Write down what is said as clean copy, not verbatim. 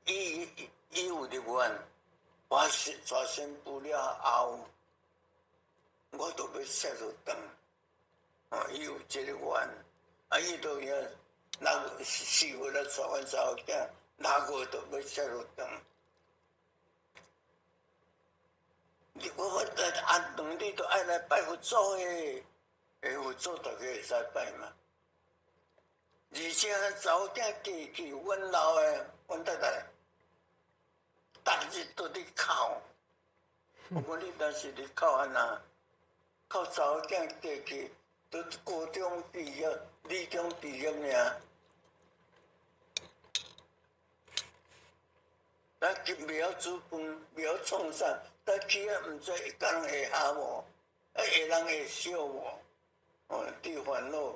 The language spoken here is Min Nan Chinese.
伊伊有入願，我是娶新婦了後，我都欲攝落轉。哦，伊有這個願，啊，伊都伊六4月來娶阮查某囝，6月就欲攝落轉。你我我按斷你都愛來拜佛祖的，欸，佛祖大家會使拜嘛？而且查某囝嫁去，阮老的，阮太太，逐日都佇哭。我講你若是佇哭按怎？哭查某囝嫁去，都高中畢業、理中畢業爾。咱袂曉煮飯，袂曉創啥，咱去啊毋知會共人會合無，啊會人會笑無？哦，佇煩惱。